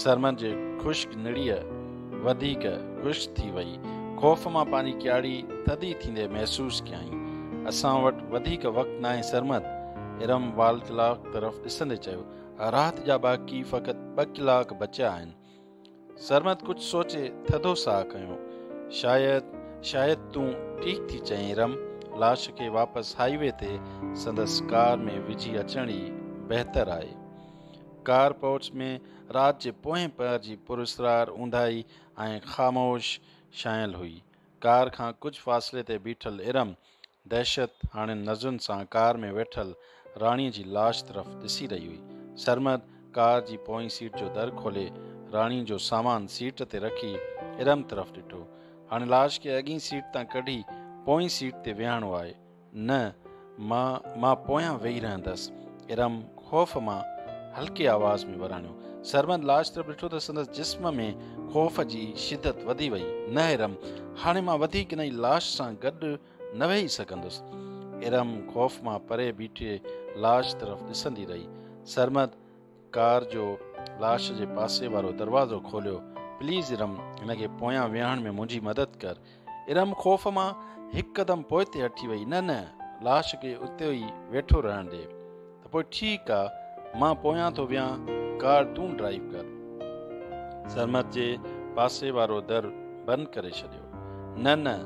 سرمد جي خشڪ نڙيء وڌيڪ خشڪ ٿي وئي. خوف مان پنهنجي ڪياڙي ٿڌي ٿيندي محسوس ڪيائين. اسان وٽ وڌيڪ وقت ناهي سرمد! ارم وال ڪلاڪ طرف ڏسندي چيو. رات جا باقي فقط ٻه ڪلاڪ بچيا آهن. سرمد ڪجهه سوچي ٿڌو ساهه کنيو. شايد، شايد تون ٺيڪ ٿي چئين ارم، لاش کي واپس هائي وي تي سندس ڪار ۾ وجهي اچڻ ئي بهتر آهي. ڪار پورچ ۾ رات جي پوئين پهر جي پراسرار اونداهي ۽ خاموش ڇانيل هئي. ڪار کان ڪجهه فاصلي تي بيٺل ارم دهشت هاڻين نظرن سان ڪار ۾ ويٺل راڻيء جي لاش طرف ڏسي رهي هئي. سرمد ڪار جي پوئين سيٽ جو در کولي راڻيء جو سامان سيٽ تي رکي ارم طرف ڏٺو. هاڻي لاش کي اڳين سيٽ تان ڪڍي پوئين سيٽ تي ويهارڻو آهي. نه، مان، مان پويان ويهي رهندس. ارم خوف مان هلڪي آواز ۾ وراڻيو. سرمد لاش طرف ڏٺو ته سندس جسم ۾ خوف جي شدت وڌي وئي. نه ارم، هاڻي مان وڌيڪ انهي لاش سان گڏ نه ويهي سگهندس. ارم خوف مان پري بيٺي لاش طرف ڏسندي رهي. سرمد ڪار جو لاش جي پاسي وارو دروازو کوليو. پليز ارم، هن کي پويان ويهڻ ۾ منهنجي مدد ڪر. ارم خوف مان هڪ قدم پوئتي هٽي وئي. نه نه، لاش کي اتي ئي ويٺو رهڻ ڏي. ته پوء ٺيڪ آ، مان پويان ٿو ويهان، ڪار تون ڊرائيو ڪر. سرمد جي پاسي وارو در بند ڪري ڇڏيو. نه نه،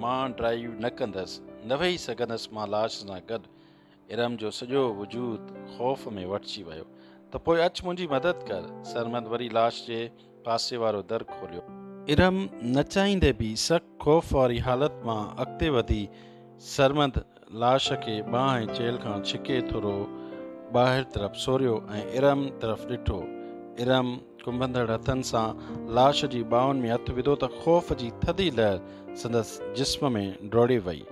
مان ڊرائيو نه ڪندس، نه ويهي سگهندس مان لاش سان گڏ. ارم جو سڄو وجود خوف ۾ وٺجي ويو. ته پوء اچ منهنجي مدد ڪر. سرمد وري لاش جي پاسي وارو در کوليو. ارم نه چاهيندي به سخت خوف واري حالت مان اڳتي وڌي سرمد لاش کي ٻانهن ۽ چيلهه کان ڇڪي ٿورو ٻاهر طرف سوريو ۽ ارم طرف ڏٺو. ارم ڪنبندڙ هٿن سان لاش جي ٻانهن ۾ هٿ وڌو ته خوف جي ٿڌي لهر سندس جسم ۾ ڊوڙي وئي.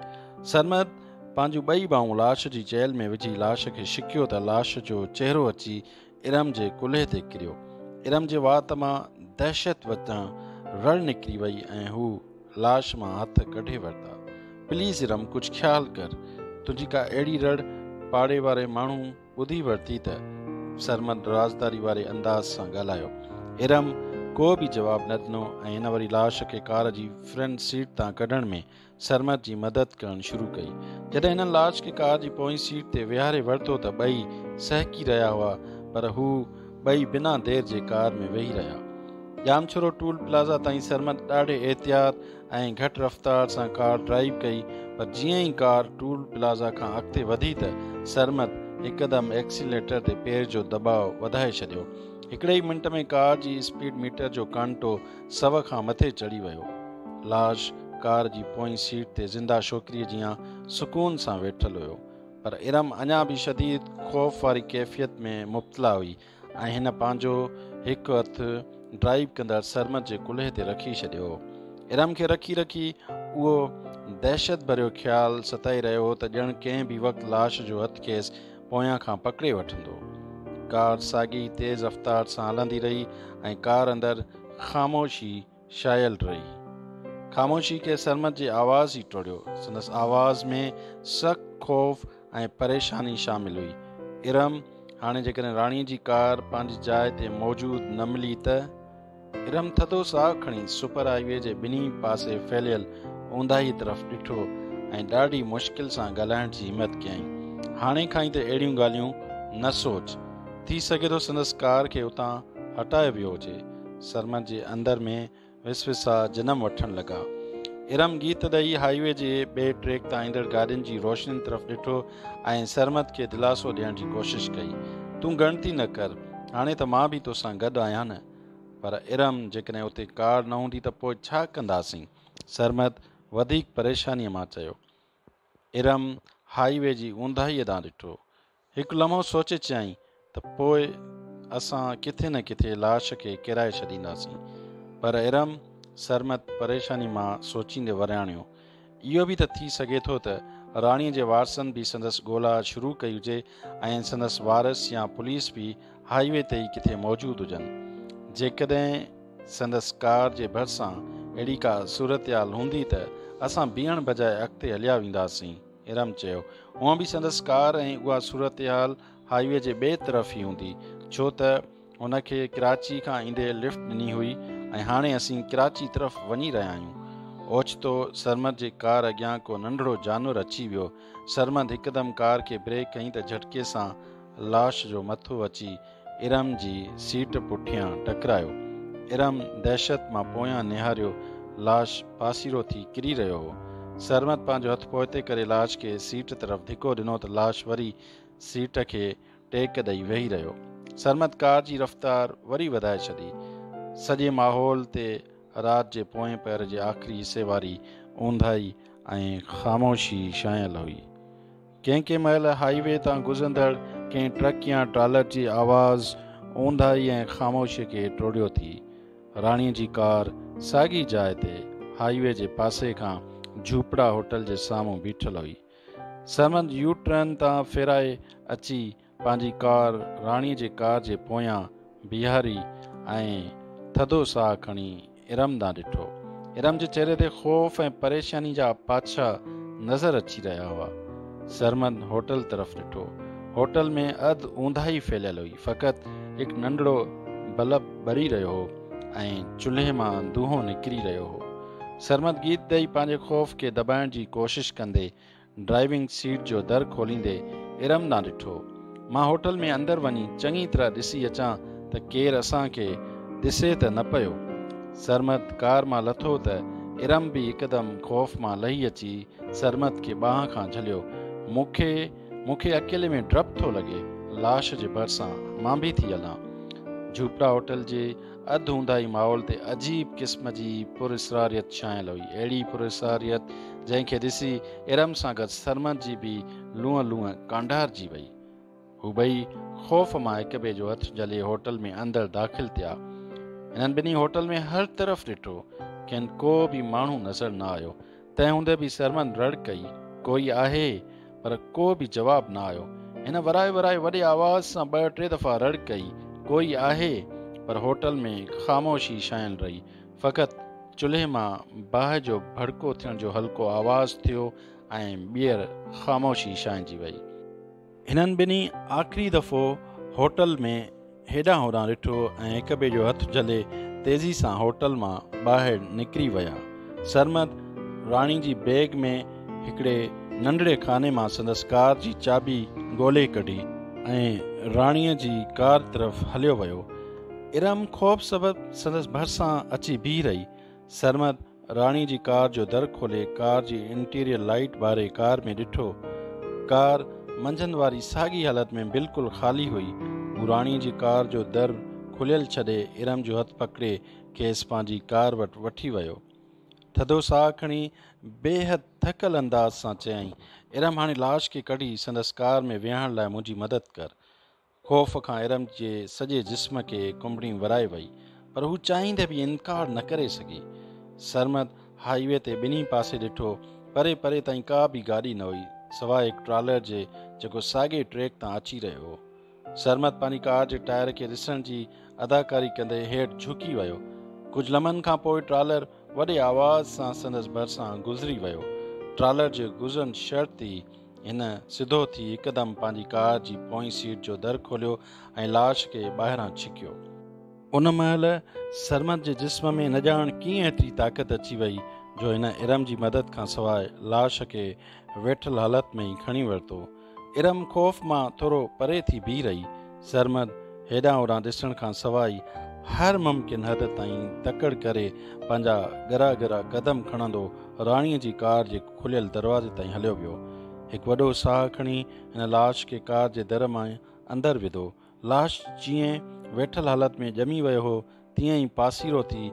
سرمد پنهنجون ٻئي ٻانهون لاش جي چيلهه ۾ وجهي لاش کي ڇڪيو ته لاش جو چهرو اچي ارم جي ڪلهي تي ڪريو. ارم جي وات مان دهشت وچان رڙ نڪري وئي ۽ هو لاش مان هٿ ڪڍي ورتا. پليز ارم ڪجهه خيال ڪر. تنهنجي ڪا اهڙي رڙ پاڙي واري ماڻهو ٻڌي ورتي ته. سرمد رازداري واري انداز سان ڳالهايو. ارم ڪو به جواب نه ڏنو ۽ هن وري لاش کي ڪار جي فرنٽ سيٽ تان ڪڍڻ ۾ سرمد جي مدد ڪرڻ شروع ڪئي. جڏهن هنن لاش کي ڪار جي پوئين سيٽ تي ويهاري ورتو ته ٻئي سهڪي رهيا هئا پر هو ٻئي بنا دير جي ڪار ۾ ويهي رهيا. ڄامشورو ٽول پلازا تائين سرمد ڏاڍي احتياط ۽ گهٽ رفتار سان ڪار ڊرائيو ڪئي پر جيئن ئي ڪار ٽول پلازا کان اڳتي وڌي ته سرمد هڪدم ايڪسيليٽر تي پير جو دٻاء وڌائي ڇڏيو. هڪڙي ئي منٽ ۾ ڪار جي اسپيڊ ميٽر جو ڪانٽو سو کان مٿي چڙهي ويو. لاش ڪار جي پوئين سيٽ تي زنده ڇوڪريء جيان سڪون سان ويٺل هيو. پر ارم اڃا به شديد خوف واري ڪيفيت ۾ مبتلا هئي ۽ هن پنهنجو هڪ هٿ ڊرائيو ڪندڙ سرمد جي ڪلهي تي رکي ڇڏيو هو. ارم کي رکي رکي اهو دهشت ڀريو خيال ستائي رهيو هو ته ڄڻ ڪنهن به وقت لاش جو هٿ کيس پويان کان پڪڙي وٺندو. ڪار ساڳي ئي تيز رفتار سان هلندي رهي ۽ ڪار اندر خاموشي ڇانيل رهي. خاموشي کي سرمد جي آواز ئي ٽوڙيو. سندس آواز ۾ سخت خوف ۽ پريشاني شامل هئي. ارم، هاڻي جيڪڏهن راڻيء جي ڪار پنهنجي جاء تي موجود نه ملي ته؟ ارم ٿڌو ساهه کڻي سپر هاء وي جي ٻنهي پاسي ڦهليل اونداهي طرف ڏٺو ۽ ڏاڍي مشڪل سان ڳالهائڻ جي همت ڪيائين. هاڻي کان ئي ته اهڙيون ڳالهيون نه سوچ. ٿي سگهي ٿو سندس ڪار کي اتان هٽايو ويو هجي. سرمد جي اندر ۾ وسوسا جنم وٺڻ لڳا. ارم ڳيت ڏئي هائي وي جي ٻئي ٽريڪ تان ايندڙ گاڏين جي روشنين طرف ڏٺو ۽ سرمد کي دلاسو ڏيڻ جي ڪوشش ڪئي. تون ڳڻتي نه ڪر، هاڻي ته مان به توسان گڏ آهيان نه. پر ارم، جيڪڏهن اتي ڪار نه هوندي ته پوء ڇا ڪنداسين؟ سرمد وڌيڪ پريشانيء مان چيو. ارم هائي وي جي اونداهيء ڏانهن ڏٺو. هڪ لمحو سوچي چيائين ته پوء اسان ڪٿي نه ڪٿي لاش کي ڪيرائي ڇڏينداسين. پر ارم، سرمد پريشاني مان سوچيندي وراڻيو، اهو به ته ٿي سگهي ٿو ته راڻيء جي وارثن به سندس ڳولا شروع ڪئي هجي ۽ سندس وارث يا پوليس به هائي وي تي ئي ڪٿي موجود هجن. جيڪڏهن سندس ڪار جي ڀرسان اهڙي ڪا صورتحال هوندي ته اسان بيهڻ بجاء اڳتي هليا وينداسين. ارم چيو. هونء به سندس ڪار ۽ اها صورتحال هائي وي جي ٻئي طرف ئي هوندي، ڇو ته هن کي ڪراچي کان ايندي لفٽ ڏني هئي ۽ هاڻي اسين ڪراچي طرف وڃي رهيا آهيون. اوچتو سرمد جي ڪار اڳيان ڪو ننڍڙو جانور اچي ويو. سرمد هڪدم ڪار کي بريڪ هنئي ته جهٽڪي سان لاش جو مٿو اچي ارم جي سيٽ پٺيان ٽڪرايو. ارم دهشت مان پويان نهاريو، لاش پاسيرو ٿي ڪري رهيو هو. سرمد پنهنجو هٿ پوئتي ڪري لاش کي سيٽ طرف ڌڪو ڏنو ته لاش وري سيٽ کي ٽيڪ ڏئي ويهي رهيو. سرمد ڪار جي رفتار وري وڌائي ڇڏي. سڄي ماحول تي رات جي پوئين پهر جي آخري حصي واري اونداهي ۽ خاموشي ڇانيل هئي. ڪنهن ڪنهن مهل هائي وي تان گذرندڙ ڪنهن ٽرڪ يا ٽرالر جي آواز اونداهي ۽ خاموشيء کي ٽوڙيو ٿي. راڻيء جي ڪار ساڳي جاء تي هائي وي جي پاسي کان جهوپڙا هوٽل جي سامهون بيٺل هئي. سرمد يو ٽرن تان ڦيرائي اچي پنهنجي ڪار راڻيء جي ڪار جي پويان بيهاري ۽ ٿڌو ساهه کڻي ارم ڏانهن ڏٺو. ارم جي چهري تي خوف ۽ پريشاني جا پاڇا نظر اچي رهيا هئا. سرمد هوٽل طرف ڏٺو. هوٽل ۾ اڌ اونداهي ڦهليل هئي. فقط هڪ ننڍڙو بلب ٻري رهيو هو ۽ چلهي مان دونهون نڪري رهيو هو. سرمد ڳيت ڏئي پنهنجي خوف کي دٻائڻ جي ڪوشش ڪندي ڊرائيونگ سيٽ جو در کوليندي ارم ڏانهن ڏٺو. مان هوٽل ۾ اندر وڃي چڱي طرح ڏسي اچان ته ڪير اسان کي ڏسي ته نه پيو. سرمد ڪار مان لٿو ته ارم به هڪدم خوف مان لهي اچي سرمد کي ٻانهن کان جهليو. مون کي مون کي اڪيلي ۾ ڊپ ٿو لڳي. لاش جي ڀرسان مان به ٿي هلان. جهوپڙا هوٽل جي اڌ اونداهي ماحول تي عجيب قسم جي پراسراريت ڇانيل هئي. اهڙي پراسراريت جنهن کي ڏسي ارم سان گڏ سرمد جي به لونء لونء ڪانڊارجي وئي. هو ٻئي خوف مان هڪ ٻئي جو هٿ جهلي هوٽل ۾ اندر داخل ٿيا. هنن ٻنهي هوٽل ۾ هر طرف ڏٺو، کين ڪو به ماڻهو نظر نه آيو. تنهن هوندي به سرمد رڙ ڪئي، ڪوئي آهي؟ پر ڪو به جواب نه آيو. هن ورائي ورائي وڏي آواز سان ٻه ٽي دفعا رڙ ڪئي، ڪوئي آهي؟ پر هوٽل ۾ خاموشي ڇانيل رهي. فقط چلهي مان باهه جو ڀڙڪو ٿيڻ جو هلڪو آواز ٿيو ۽ ٻيهر خاموشي ڇانئجي وئي. هنن ٻنهي آخري دفعو هوٽل ۾ هيڏانهن هوڏانهن ڏٺو ۽ هڪ ٻئي جو هٿ جهلي تيزي سان هوٽل مان ٻاهر نڪري ويا. سرمد راڻي جي بيگ ۾ هڪڙي ننڍڙي خاني مان سندس ڪار جي چاٻي ڳولي ڪڍي ۽ راڻيء جي ڪار طرف هليو ويو. ارم خوف سبب سندس ڀرسان اچي بيهي رهي. سرمد راڻي جي ڪار جو در کولي ڪار جي انٽيريئر لائيٽ ٻاري ڪار ۾ ڏٺو. ڪار منجهند واري ساڳي حالت ۾ بلڪل خالي هئي. هو راڻي جي ڪار جو در کليل ڇڏي ارم جو هٿ پڪڙي کيس پنهنجي ڪار وٽ وٺي ويو. ٿڌو ساهه کڻي بيحد ٿڪل انداز سان چيائين، ارم هاڻي لاش کي ڪڍي سندس ڪار ۾ ويهارڻ لاء منهنجي مدد ڪر. خوف کان ارم جي سڄي جسم کي ڪنبڻي ورائي وئي، پر هو چاهيندي به انڪار نه ڪري سگهي. سرمد هائي وي تي ٻنهي پاسي ڏٺو، پري پري تائين ڪا به گاڏي نه هئي، سواء هڪ ٽرالر جي جيڪو ساڳئي ٽريڪ تان اچي رهيو هو. سرمد پنهنجي ڪار جي ٽائر کي ڏسڻ جي اداڪاري ڪندي هيٺ جهڪي ويو. ڪجهه لمحن کان پوء ٽرالر وڏي آواز سان سندس ڀرسان گذري ويو. ٽرالر جي گذرڻ شرط ئي هن سڌو ٿي هڪدم پنهنجي ڪار جي پوئين سيٽ جو در کوليو ۽ لاش کي ٻاهران ڇڪيو. ان مهل سرمد جي جسم ۾ نه ڄاڻ ڪيئن ايتري طاقت اچي وئي جو هن ارم جي مدد کان سواء لاش کي ويٺل حالت ۾ ئي کڻي ورتو. ارم خوف مان ٿورو پري ٿي بيهي رهي. سرمد هيڏانهن هوڏانهن ڏسڻ کان سواء ئي هر ممڪن حد تائين تڪڙ ڪري پنهنجا ڳرا ڳرا قدم کڻندو راڻيء جي ڪار جي کليل دروازي تائين هليو ويو. هڪ وڏو ساهه کڻي هن لاش کي ڪار جي در مان اندر وڌو. لاش جيئن ويٺل حالت ۾ ڄمي ويو هو، تيئن ئي پاسيرو ٿي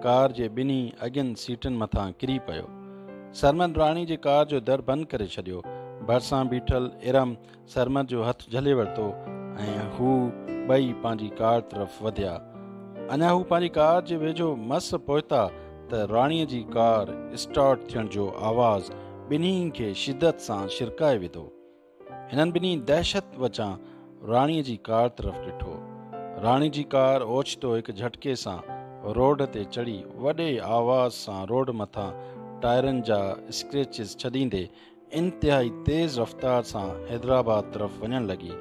ڪار جي ٻنهي اڳين سيٽن مٿان ڪري پيو. سرمد راڻي جي ڪار جو در بند ڪري ڇڏيو. ڀرسان بيٺل ارم سرمد جو هٿ جهلي ورتو ۽ هو ٻئي پنهنجي ڪار طرف وڌيا. اڃا هو پنهنجي ڪار جي ويجهو مس پهتا ته راڻيء جي ڪار اسٽارٽ ٿيڻ جو آواز ٻنهي کي شدت سان ڇرڪائي وڌو. هنن ٻنهي دهشت وچان راڻيء جي ڪار طرف ڏٺو. راڻي جي ڪار اوچتو هڪ جهٽڪي سان روڊ تي چڙهي وڏي آواز سان روڊ مٿان ٽائرن جا اسڪريچز ڇڏيندي انتهائي تيز رفتار سان حيدرآباد طرف وڃڻ لڳي.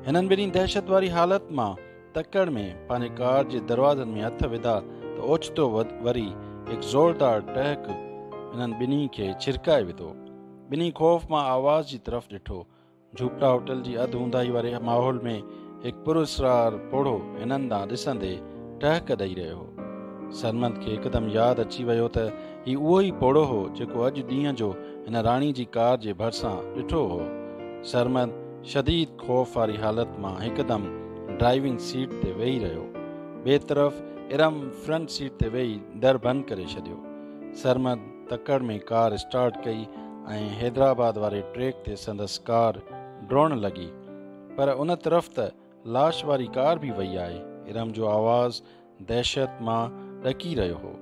هنن ٻنهي دهشت واري حالت مان تڪڙ ۾ پنهنجي ڪار جي دروازن ۾ هٿ وڌا ته اوچتو وري هڪ زوردار ٽهڪ انهن ٻنهي کي ڇرڪائي وڌو. ٻنهي خوف مان آواز جي طرف ڏٺو. جهوپڙا هوٽل جي اڌ اونداهي واري ماحول ۾ هڪ پراسرار پوڙهو هنن ڏانهن ڏسندي ٽهڪ ڏئي رهيو هو. سرمد کي هڪدم ياد اچي ويو ته هي اهو ئي پوڙهو هو جيڪو اڄ ڏينهن جو هن راڻي جي ڪار جي ڀرسان ڏٺو هو. سرمد شديد خوف واري حالت مان هڪدم ڊرائيونگ سيٽ تي ويهي رهيو. ٻئي طرف ارم فرنٽ سيٽ تي ويهي در بند ڪري ڇڏيو. سرمد تڪڙ ۾ ڪار اسٽارٽ ڪئي ۽ حيدرآباد واري ٽريڪ تي سندس ڪار ڊوڙڻ لڳي. پر ان طرف ته لاش واري ڪار به وئي آهي. ارم جو آواز دهشت مان ڏڪي رهيو هو.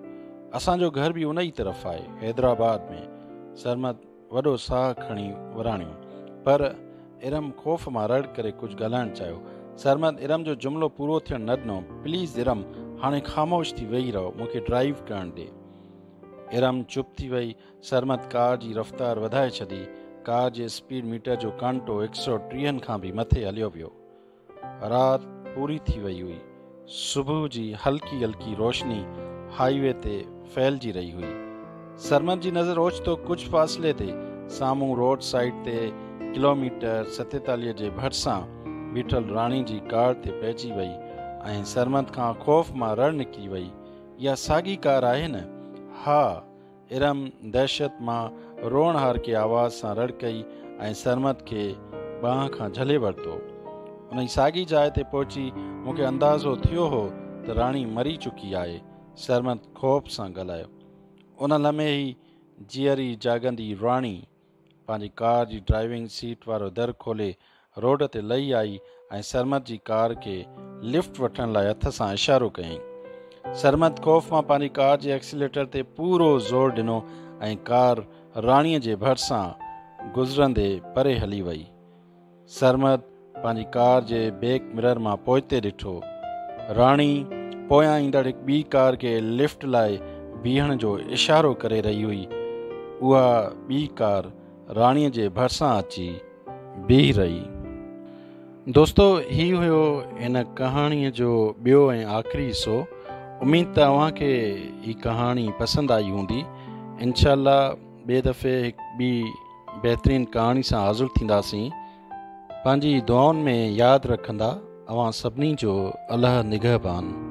اسان جو گهر به ان ئي طرف آهي، حيدرآباد ۾. سرمد وڏو ساهه کڻي وراڻيو. پر ارم خوف مان رڙ ڪري ڪجهه ڳالهائڻ چاهيو. سرمد ارم جو جملو پورو ٿيڻ نه ڏنو. پليز ارم، هاڻي خاموش ٿي ويهي رهو، مون کي ڊرائيو ڪرڻ ڏي. ارم چپ ٿي وئي. سرمد ڪار جي رفتار وڌائي ڇڏي. ڪار جي اسپيڊ ميٽر جو ڪانٽو هڪ سئو ٽيهن کان به مٿي هليو ويو. رات پوري ٿي وئي هئي. صبح جي هلڪي هلڪي روشني هائي وي تي ڦهلجي رهي هئي. سرمد جي نظر اوچتو ڪجهه فاصلي تي سامهون روڊ سائيڊ تي ڪلوميٽر 47 جي ڀرسان بيٺل راڻي جي ڪار تي پئجي وئي ۽ سرمد کان خوف مان رڙ نڪري وئي. اها ساڳي ڪار آهي نه؟ ها! ارم دهشت مان روئڻهارڪي آواز سان رڙ ڪئي ۽ سرمد کي ٻانهن کان جهلي ورتو. انهي ساڳي جاء تي پهچي مون کي اندازو ٿيو هو ته راڻي مري چڪي آهي. سرمد خوف سان ڳالهايو. ان لمحي ئي جيئري جاڳندي راڻي پنهنجي ڪار جي ڊرائيونگ سيٽ وارو در کولي روڊ تي لهي آئي ۽ سرمد جي ڪار کي لفٽ وٺڻ لاء هٿ سان اشارو ڪيائين. سرمد خوف مان پنهنجي ڪار جي ايڪسيليٽر تي پورو زور ڏنو ۽ ڪار راڻيء جي ڀرسان گذرندي پري هلي وئي. سرمد پنهنجي ڪار جي بيڪ مرر مان پوئتي ڏٺو. راڻي پويان ايندڙ هڪ ٻي ڪار کي لفٽ لاء بيهڻ جو اشارو ڪري رهي هئي. اها ٻي ڪار راڻيء جي ڀرسان اچي بيهي رهي. دوستو هي هيو هن ڪهاڻيء جو ٻيو ۽ آخري حصو. اميد ته اوهان کي هي ڪهاڻي پسند آئي هوندي. انشاء الله ٻئي دفعي هڪ ٻي بهترين ڪهاڻي سان حاضر ٿينداسين. پنهنجي دعائن ۾ ياد رکندا. اوهان سڀني جو الله نگهبان.